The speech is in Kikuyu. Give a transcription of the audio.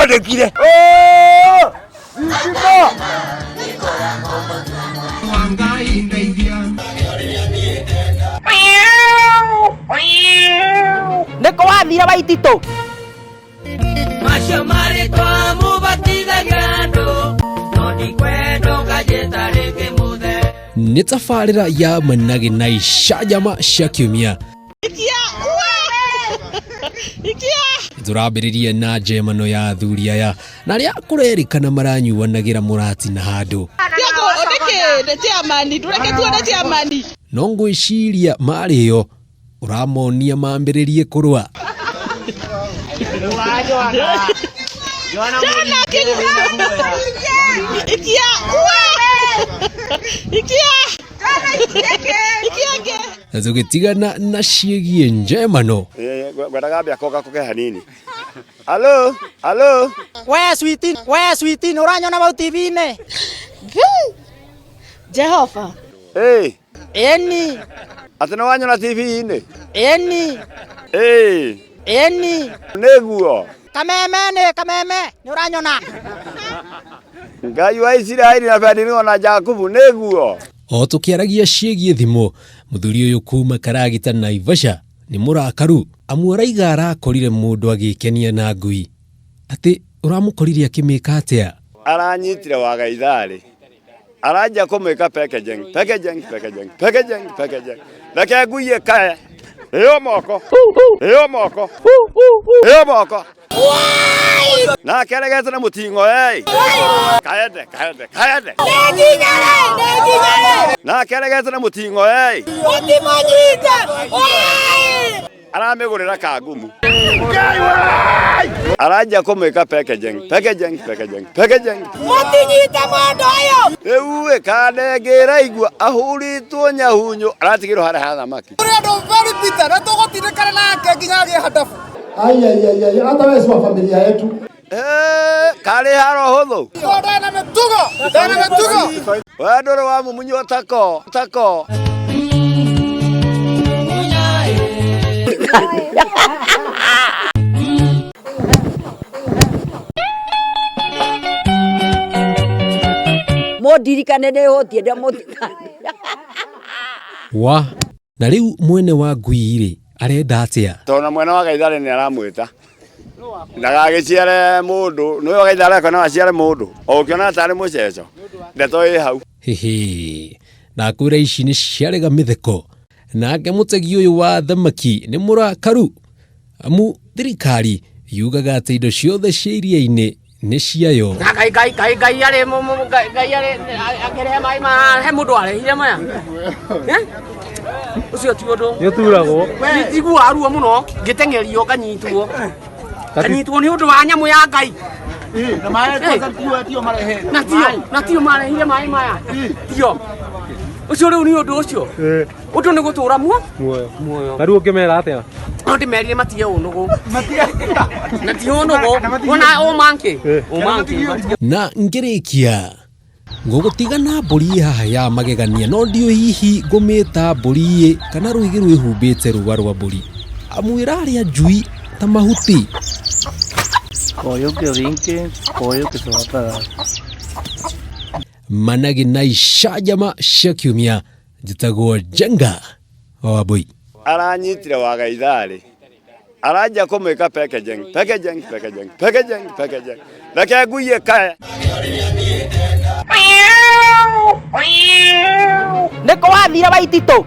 Twandĩkire. Nĩkũ wathire Waititũ? Macio marĩtwa mũbatithagia andũ, no ndikwenda ũkanjĩta rĩngĩ mũthe. Nĩ tabarĩra ya Managĩ na icanjama cia kiumia. Tũrambĩrĩria na njemano ya athuri aya na arĩa kũrerĩkana maranyuanagĩra mũratina handũ. No ngwĩciria marĩo ũramonia mambĩrĩrie kũrũa. Tũgĩtigana na ciĩgiĩ njemano. Ngwendaga mbĩa koga kũge hanini. Alo, alo. We sweetie, we sweetie, nĩ ũranyona bau TV-inĩ? Jehova. Hey, Ĩni, atĩ nĩ wanyona TV-inĩ? ĩni, Ĩĩ, ĩni. nĩguo. Kameme-nĩ, kameme, nĩ ũranyona? Ngai wa Isiraeli na Benjamini na Jakubu nĩguo. O tũkĩaragia ciĩgiĩ thimũ, mũthuri ũyũ kuma Karagita Naivasha nĩ mũrakaru amu araiga arakorire mũndũ agĩkenia na ngui. Atĩ ũramũkorire akĩmĩka atĩa? Aranyitire wagaitharĩ. Aranjia kũmĩka packaging, packaging, packaging, packaging, packaging. Reke ngui ĩkae. Ĩyo moko. Ĩyo moko. Ĩyo moko. Nake aregete na mũting'o ĩ. Kaende, kaende, kaende. Nake aregete na mũting'o ĩ. Aramĩgũrĩra kangumu. Aranjia kũmĩka packaging, packaging, packaging, packaging. Rĩu ĩ kanenge ĩraigua ahũrĩtwo nyahunyu aratigĩrwo harĩa ha thamaki. Ai, ai, ai, ai, hata wewe si wa familia yetu. Eh, karĩ haro hũthũ. We ndũrĩ wa mumunywo tako tako. Mũndirikane nĩ hũtiĩ ndamũtirikane. Wa na rĩu mwene wa ngui rĩ arenda atĩa? Tondũ mwene wa gaitharĩ nĩ aramwĩta ndagagĩciare mũndũ nĩwe wa gaitharĩ akona no aciare mũndũ o ũkĩona tarĩ mũceco ndeto ĩ hau. Hĩhĩ, ndakwĩra ici nĩ ciarega mĩtheko. Nake mũtegi ũyũ wa thamaki nĩ mũrakaru amu thirikari yugaga atĩ indo ciothe cia iria-inĩ nĩ ciayo. Ngai ngai ngai ngai arĩ ngai ngai arĩ akĩrehe maĩ ma he mũndũ arehire maya. Eh? Ũcio ti ũndũ. Nĩ ũturagwo. Njiguaga ruo mũno ngĩteng'erio nganyitwo. Nganyitwo nĩ ũndũ wa nyamũ ya Ngai. Na tio na tio marehire maĩ maya. Tio. Ũcio rĩu nĩ ũndũ ũcio. Ũndũ nĩ gũtũra muo. Muoyo. Muoyo. Na rĩu ũngĩmera atĩa? No ndĩmerire matige ũnũgũ. Na ti ũnũgũ. Ona ũmanke. Ũmanke. Na ngĩrĩkia ngũgũtiga na mbũri ĩ haha ya magegania no ndiũĩ hihi ngũmĩta mbũri ĩ kana rwĩgĩ rwĩhumbĩte rũa rwa mbũri amu ĩrarĩa njui ta mahuti. Pollo que brinque, pollo que se va a tragar. Managĩ na icanjama cia kiumia njĩtagwo Njenga wa Wambui. Aranyitire wagaitharĩ. Aranjia kũmĩka packaging, packaging, packaging, packaging, packaging. Reke ngui ĩkae. Nĩkũ wathire Waititũ?